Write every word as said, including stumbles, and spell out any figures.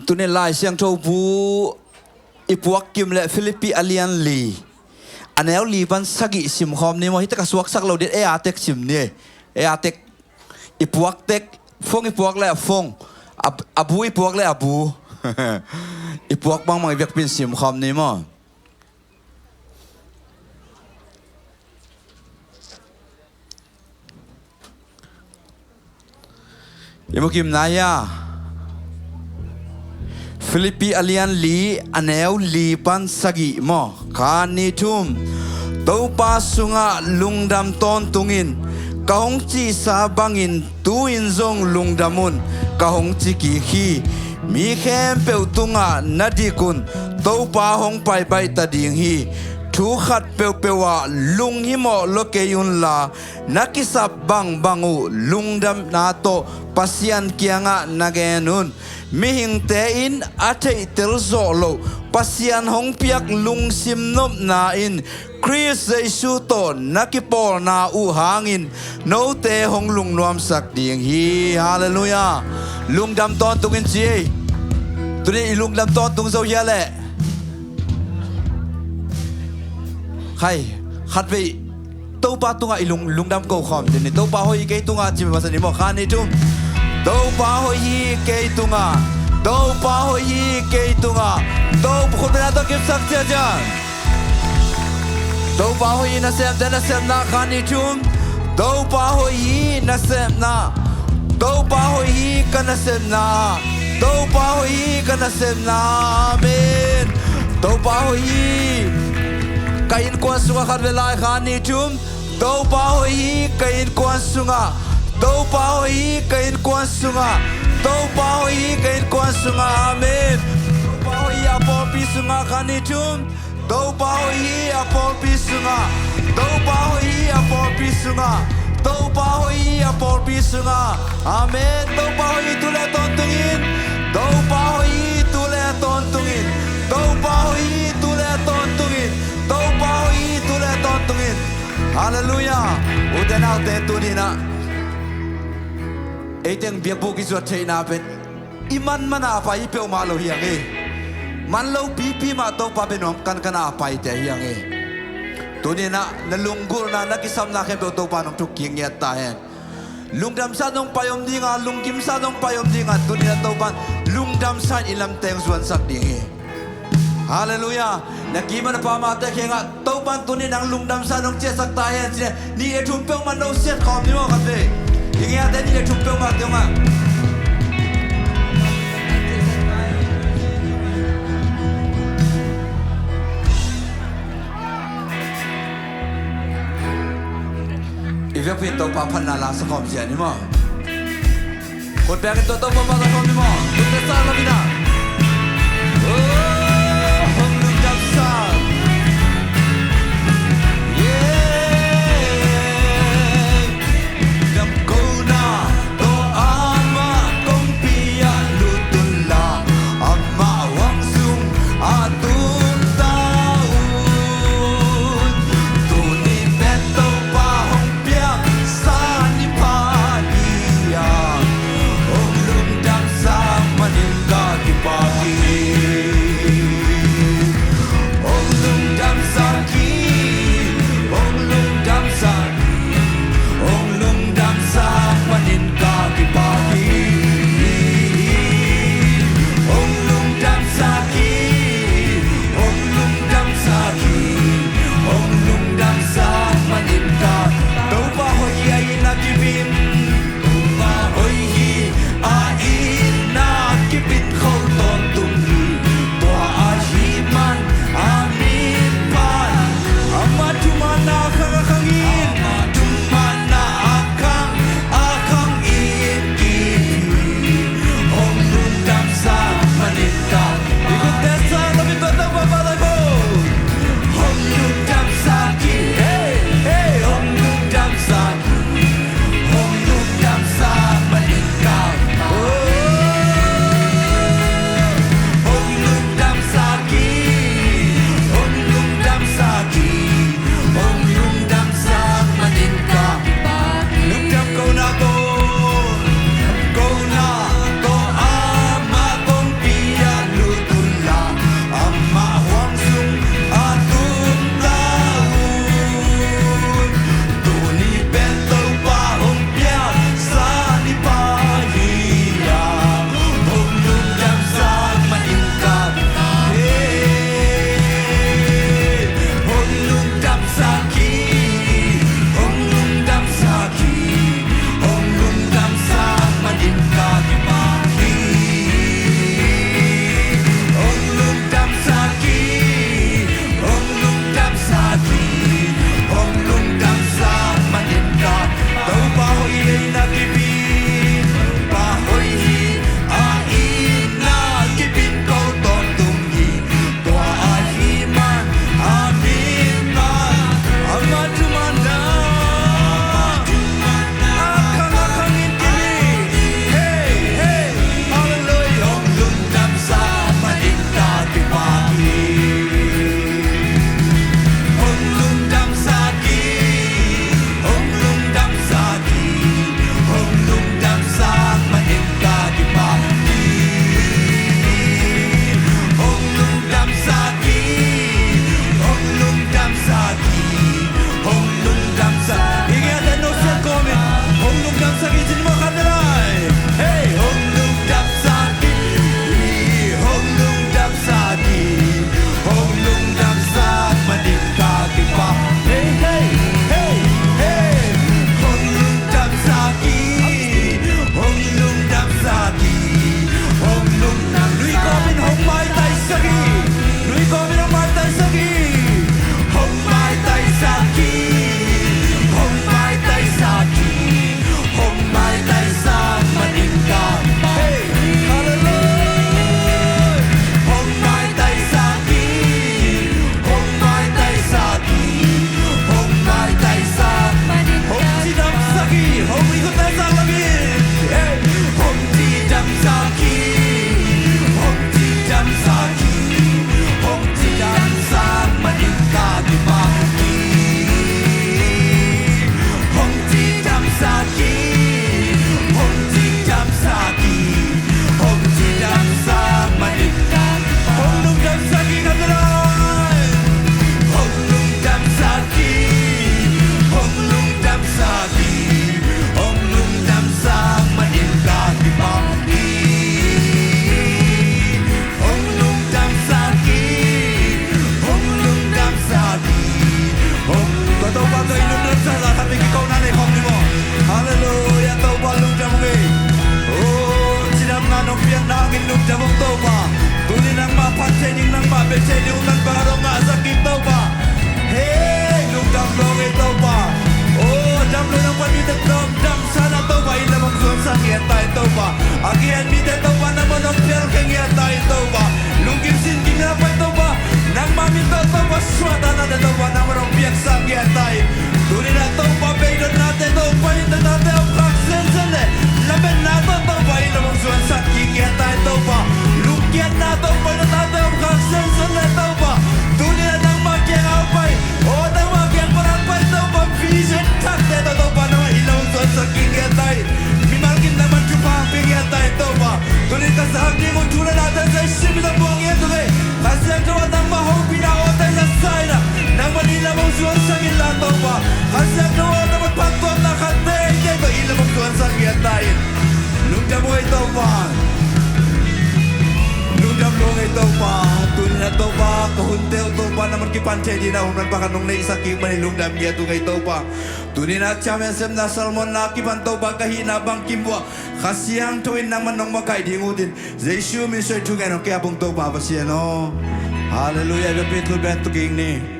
Tuni Lai Siangtho bu i puak kim le Philippi a lian li, a neu li pan sagih simkhawm ni maw. Hita ka suaksak lo dit, e a tek sim ni. E a tek, i puak tek, fong i puak le a fong, a, a bu i puak le a bu. I puak bangmang i biakpin simkhawm ni maw. I mu kim nai a. Philippi a lian li, a neu li pan sagih maw. Khat, nih, thum. Topa sungah lungdam tawntungin, ka hong cihsa bangin tu-in zong lungdam un, ka hong ci kik hi. Mi khempeuh tungah na dik un, Topa hong pai baih ta ding hi. Thu khat peuhpeuh ah lunghimawh lo kei unla, na kisap bangbang uh lungdamna tawh Pasian kiangah na gen un. Mihingte in a theihtel zawh loh Pasian hong piak lungsim nopna in Khrist Jesu tawh na kipawlna uh hangin note hong lungnuamsak ding hi. Halleluiah. Lungdam tawntungin ci ei. Tuni i lungdam tawntung zo hia leh? Khai, khatvei Topa tungah i lung, lungdam ko khawm ding ni. Topa hoih hi kei tungah ci masa ni maw. Khat, nih, thum. Topa hoih hi kei tungah. Topa hoih hi kei tungah. Topa, khut beng tawh kipsak ciacia. Topa hoih hi nasepte nasepna. Khat, nih, thum. Topa hoih hi nasepna. Topa hoih hi ka nasepna. Topa hoih hi ka nasepna. Amen. Topa hoih hi. Ka innkuan sungah khat ve lai. Khat, nih, thum. Topa hoih hi ka innkuan sungah. Topa hoih hi ka innkuan sungah. Topa hoih hi ka innkuan sungah. Amen. Topa hoih hi a pawlpi sungah. Khat, nih, thum. Topa hoih hi a pawlpi sungah. Topa hoih hi a pawlpi sungah. Topa hoih hi a pawlpi sungah. Amen. Topa hoih hi tu le tawntungin. Topa hoih hi tu le tawntungin. Topa hoih hi tu le tawntungin. Topa hoih hi tu le tawntungin. Halleluiah. Ute naute, tuni-in ah ei teng biakbuk i zuat theihna pen i man man a pai hi peuhmah lo hi hang e. Man lo pipi mah Topa bia nuam kankan a paite hi hang e. Tuni-in ah na lunggulhna, na kisapna khempeuh Topa in hong thuk kik ngiat ta hen. Lungdamsa in hong pai om ding a, lunggimsa in hong pai om ding a, tuni-in ah Topa in lungdamsa in i lamteng zuansak ding hi. Halleluiah. Na kiim a na pamte kiangah Topa in tuni-in nang lungdamsa in hong ciahsak ta hen ci-in nih le thum peuhmah no siat khawm ni maw khat ve. I ngiate nih le thum peuhmah kiangah. I biakpi in Topa phatna la sa khawm ciat ni maw. Khut bengin Topa phatna la khawm ni maw. Khut beng sa la bina. Oh, hong lungdamsa. Yeah. Damkona tawh amah kongpi ah lut unla, amah huang sung ah tung ta un. Tuni pen Topa hong piaksa ni pha hi a, hong lungdamsa manin ka kipa Nangin lungdam ung Topa. Tuni nangmah phat thei ding, nangmah bia thei ding uh man bang a dong ngahsak ding Topa. Hei, lungdam lo ngei Topa. O, dam lo nang pan mite dam, damsa na Topa, inn lam hong zuansak ngiat ta in Topa. A kihen mite Topa, nangmah nong pial khe ngiat ta in Topa. Lungkim sin kim na pai Topa. Nangmah min tawh Topa suahtaknate Topa, nangmah nong piaksak ngiat ta in. Tuni na Topa beidonnate Topa, in tate om khak sensen le lametna tawh Topa, inn lam hong zuansak kik ngiat ta in Topa. Lungkiatna Topa, in tate om khak sensen le Topa. Tuni na nangmah kiang a pai, o nangmah kiang pan a pai Topa, vision thakte tawh Topa, nangmah inn lam hong zuansak kik ngiat ta in. Mimal kim nangmah thupha pia ngiat ta in Topa. Tuni ka sang ding uh thu le late Jesu min tawh buang ngiat uh hi. Kha Siangtho a nangmah hopihna aw taisa sa in a, nangmah inn lam hong zuansak inla Topa. Kha Siangtho a nangmah phattuamna khat teitei tawh inn lam hong zuansak ngiat ta in. Lungdam uh ei Topa. Lungdam lo ngei Topa. Tuni na Topa, ka hunte uh Topa, nangmah kipan thei ding na hun man pakhat nong neihsak kik manin lungdam ngiat uh ngei Topa. Tuni na Champion sepna Solomon na kipan Topa, ka hihna bangkim uh ah Kha Siangtho in nangmah nong makaih ding uh tin, Jesu min suang thungen hong kiap ung Topa Pasian aw. Halleluiah. Biakpi thut ben tu kik ni.